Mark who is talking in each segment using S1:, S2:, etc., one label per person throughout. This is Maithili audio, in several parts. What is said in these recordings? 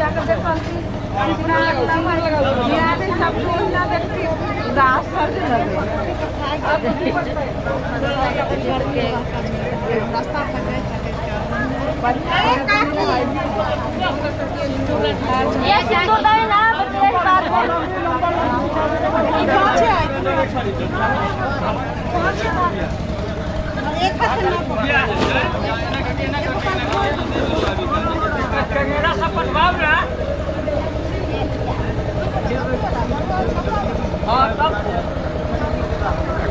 S1: जाकर देखलती सब ना देखती उदास
S2: ये सिंदूर दे ना बच्चे बात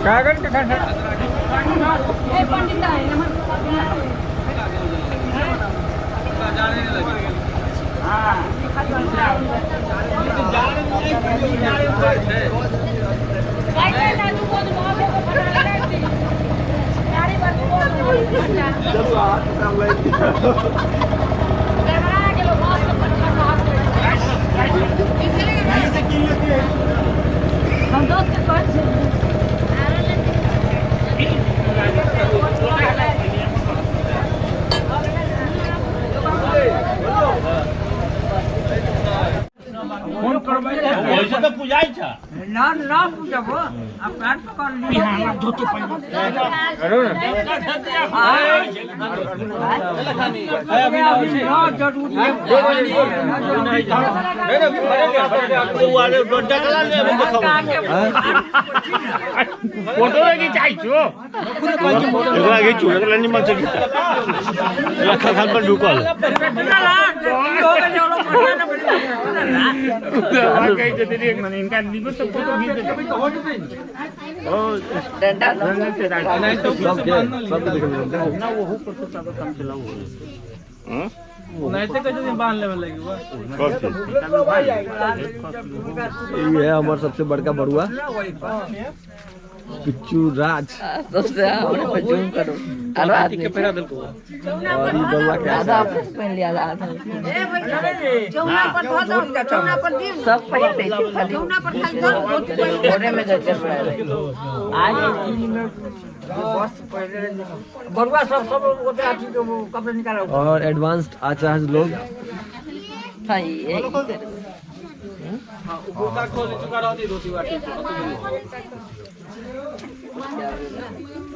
S3: कागज के
S1: ए पंडित आए
S2: हम दोस्त के कौन से
S4: वैसे तो पूजाई छा
S5: ना ना पूजबो आ पैर पकड़ लिया धोती
S4: फोटो लगी चाहिए एकरा घिचू एकरा निमन से घिचा एकरा खलखल पर ढुकल
S3: इनका निमन से फोटो खींच
S6: ये है हमारे सबसे बड़का बड़ुआ पिच्चू राज।
S7: सबसे हमरे पर जूम करो और आदमी के
S6: और ये बड़ुआ के
S7: आधा अपने से पहन लिया आधा
S1: चौना पर धो दो चौना पर दी
S7: सब पहन ले खाली
S1: चौना पर खाली धो धोती पहन
S7: कोने में गजर पड़ा रहे।
S5: बरुआ सब सब गोटे अथी के कपड़े निकाल
S6: और एडवांस्ड आचार्य लोग
S7: हाँ ये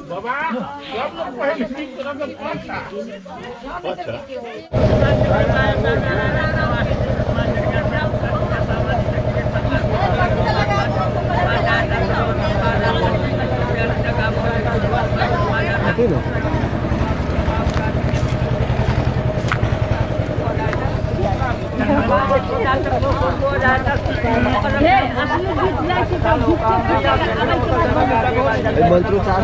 S4: बाबा सब लोग पहले ठीक तरह से पहुंचा।
S6: मंत्रोच्चार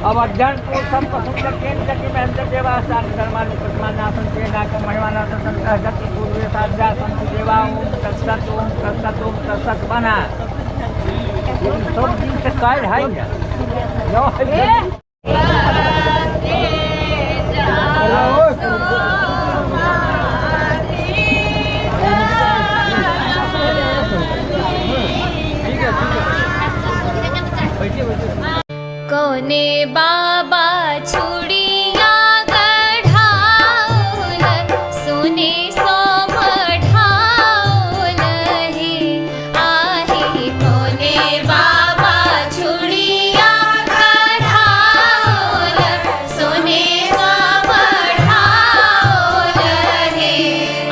S5: अब अध्ययन को सब पसंद केंद्र के महेंद्र देवा देवा ओम तत्सत ओम तत्सत ओम तत्सत बना सब दिन से काल है ना।
S2: कोने बाबा छुड़िया गढ़ाउल सोने सोम ढाउल हे आहे कोने बाबा छुड़िया गढ़ाउल सोने सोम ढाउल हे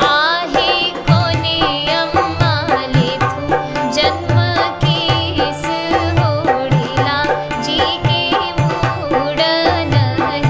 S2: आहे कोने अम्मा लेथु जन्म केस होड़िला जी के मूड़न हे।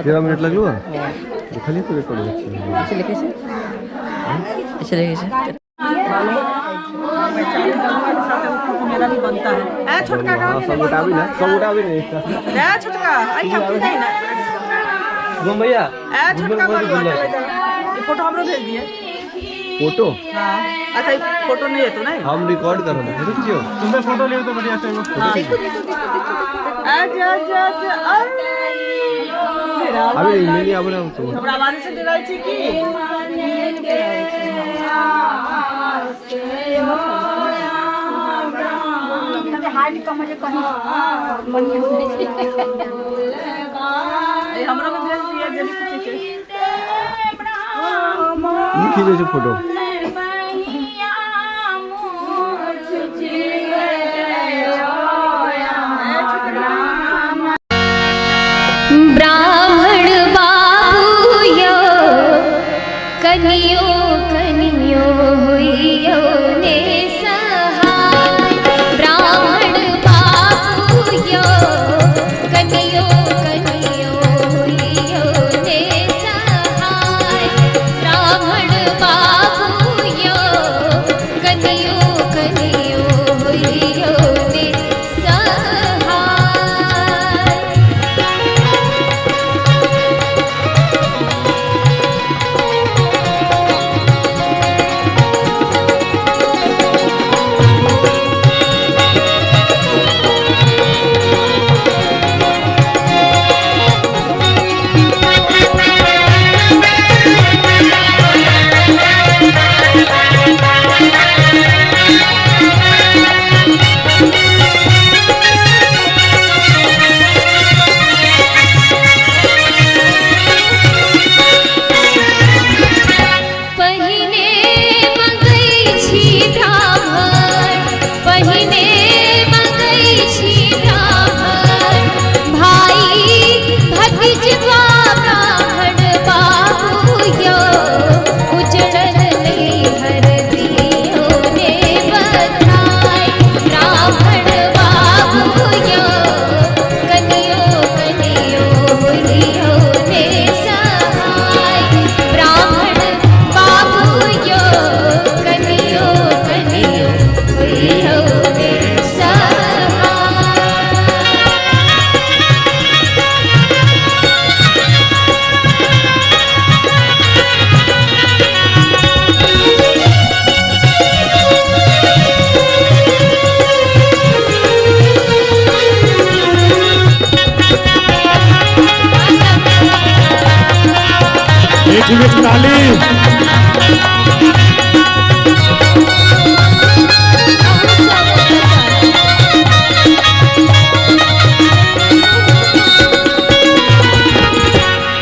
S6: 13 minute লাগলো। খালি তো রেকর্ড হচ্ছে।
S7: লিখেছে লিখেছে।
S6: सब उठा भी नहीं भैया।
S1: फोटो हमरो भेज दिए।
S6: फोटो?
S1: अच्छा फोटो नहीं है तो नहीं,
S6: हम रिकॉर्ड कर रहे हैं। रुक जाओ,
S3: तुमने फोटो लियो तो बढ़िया से।
S1: अच्छा अच्छा अच्छा,
S6: अभी नहीं आबे ना तो
S1: हमरा आवाज से डराई छी की।
S8: हाथ कम जे कहीं।
S6: ई खींचे छै फोटो।
S2: ब्राह्मण बाबू यो कनियो कनियो हुइयो ने सहाय। ब्राह्मण बाबू यो कनियो कनियो हुइयो ने सहाय। ब्राह्मण बाबू यो कनियो कनियो हुइयो ने सहाय। पहिने मगै छी ब्राह्मण, पहिने मगै छी ब्राह्मण, भाई भतीजवा ब्राह्मण बाबू यो उजड़ल नैहर दियो ने बसाय। ब्राह्मण बाबू यो कनियो कनियो हुइयो ने सहाय। ब्राह्मण बाबू यो कनियो कनियो हुइयो ने सहाय।
S3: एक मिनट ताली।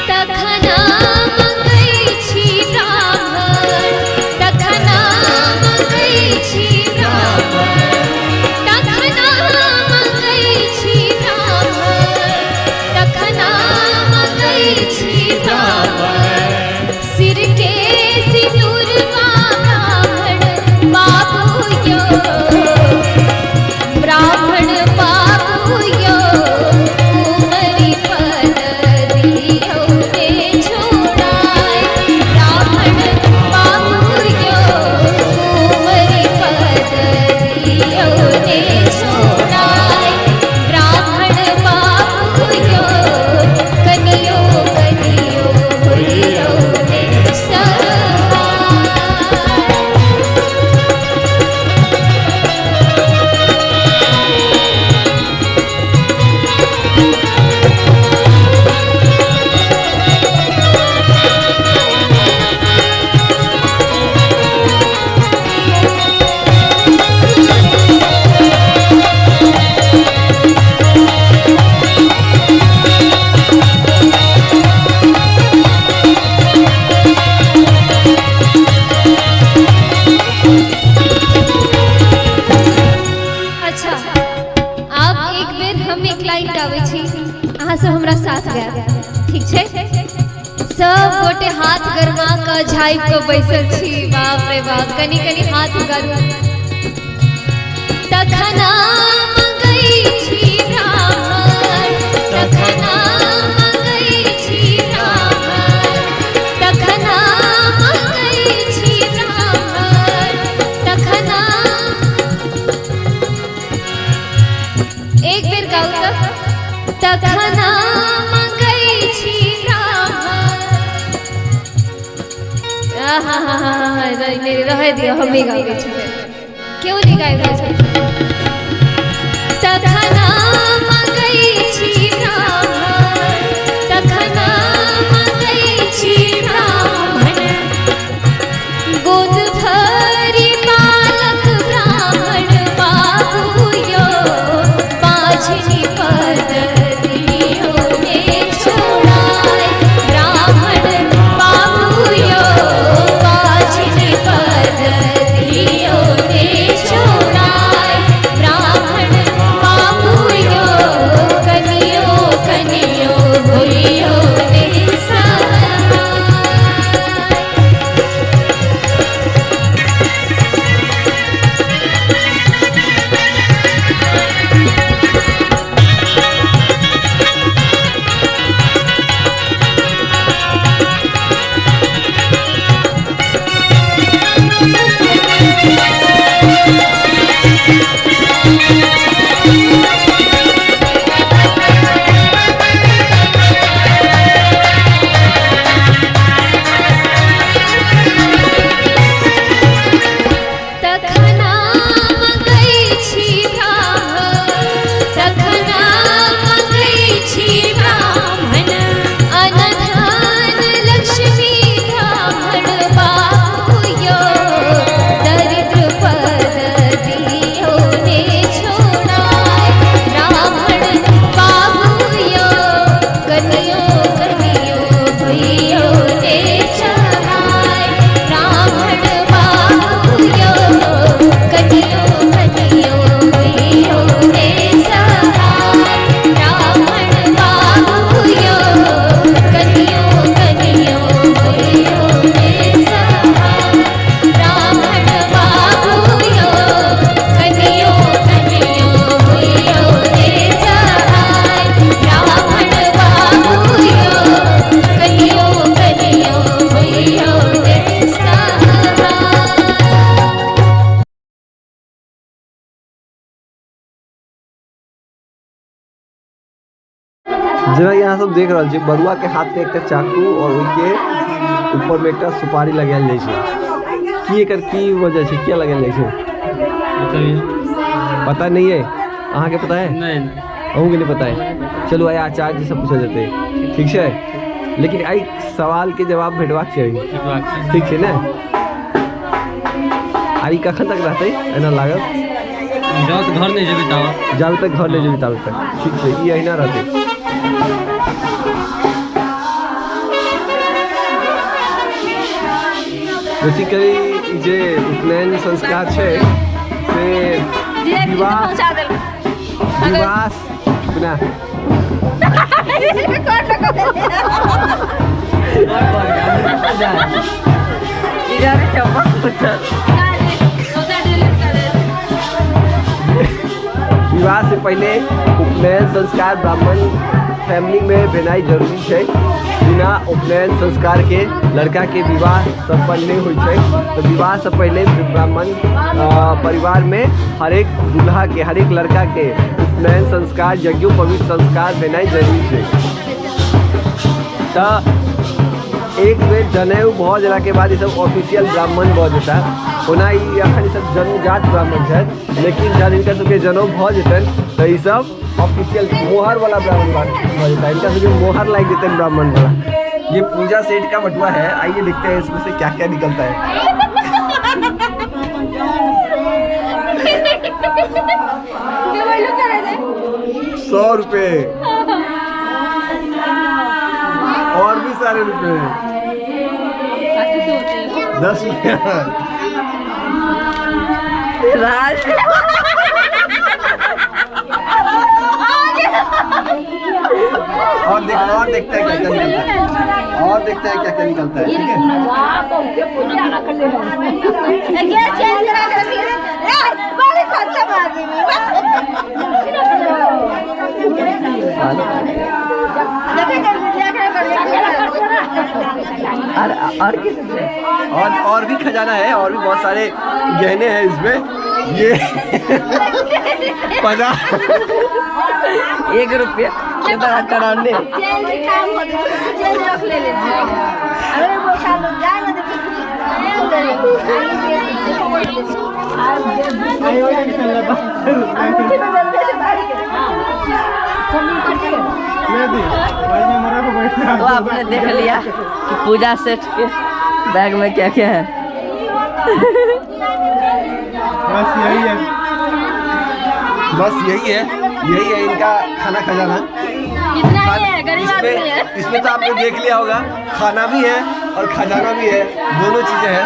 S2: तखना मगै छी ब्राह्मण, तखना मगै छी ब्राह्मण, तखना मगै छी ब्राह्मण, तखना मगै छी ब्राह्मण, सिर के सिंदूरवा ब्राह्मण बाबू यो, ब्राह्मण बाबू यो कुमरी पद दियो ने छोड़ाय। ब्राह्मण बाबू यो कुमरी पद दियो ने छोड़ाय। ब्राह्मण बाबू यो कनियो कनियो हुइयो ने सहाय। अच्छा, आब एक बेर हम एक लाइन गाबै छी, अहाँ सब हमरा साथ गायब, ठीक छै? सब गोटे हाथ गरमा कऽ झाँपि कऽ बैसल छी। बाप रे बाप, कनी कनी हाथ उगारू। तखना मगै छी ब्राह्मण, तखना मगै छी ब्राह्मण, तखना मगै छी ब्राह्मण, तखना। एक बेर गाउ तऽ। तखना मगै छी ब्राह्मण। आहा, नहि रहै दियौ, हमे गाबै छी, केओ नहि गाबि रहल छै। तखना मगै छी ब्राह्मण, तखना मगै छी ब्राह्मण, गोद भरि बालक ब्राह्मण बाबू यो बाझनी पद दियो ने छोड़ाय।
S6: जेना यहाँ सब देख रहल छी, बरुआ के हाथ में एकटा चाकू और ओहिके ऊपर में एकटा सुपारी लगायल जाइ छै। की एकर की वजह छै, किया लगायल जाइ छै पता नहीं है। अहाँ के पता है?
S8: नहीं,
S6: अहूँ के नहीं पता है। चलू आइ आचार्य जी से पूछल जेतै, ठीक छै? लेकिन एहि सवाल के जवाब भेटबाक चाही, ठीक छै ने? आ ई कखन तक रहतै एना लागत?
S8: जाउ तऽ घर नहि जेबै ताबत।
S6: जाबे तक घर नहि जेबै ताबे तक, ठीक छै, ई अहिना रहतै। बेसिकली ई जे उपनयन संस्कार छै से विवाह विवाह बिना विवाह से पहले उपनयन संस्कार ब्राह्मण फैमिली में भेनाइ जरूरी छै। बिना उपनयन संस्कार के लड़का के विवाह संपन्न नहीं होइ छै। तो विवाह से पहले ब्राह्मण परिवार में हरेक दूल्हा के, हरेक लड़का के उपनयन संस्कार, यज्ञोपवीत संस्कार भेनाइ जरूरी छै। तो एक बेर जनेऊ भऽ गेला के बाद ई सब ऑफिशियल ब्राह्मण भऽ जेता। ओना ई अखन ई सब जन्मजात ब्राह्मण छथि, लेकिन जहन हिनका सबके जनउ भऽ जेतनि तऽ ई सब ऑफिशियल मोहर वाला ब्राह्मण भऽ जेता। हिनका सबके मोहर लागि जेतनि ब्राह्मण वाला। ये पूजा सेठ का बटुआ है, आइए देखते हैं इसमें से क्या क्या निकलता है। 100 रुपये और भी सारे रुपए, 10 रुपया।
S7: राज
S6: और देख, और देखते हैं क्या क्या निकलता है, और देखते हैं क्या क्या निकलता है, ठीक है?
S7: और किससे?
S6: और भी खजाना है, और भी बहुत सारे गहने हैं इसमें। ये 50
S7: 1 रुपया ये बड़ा चढ़ाने। तो आपने देख लिया कि पूजा सेठ के बैग में क्या क्या है।
S3: बस यही है,
S6: बस यही है, यही है इनका खाना खजाना।
S2: इतना ही है, गरीब आदमी है।
S6: इसमें तो आपने देख लिया होगा, खाना भी है और खजाना भी है, दोनों चीजें हैं।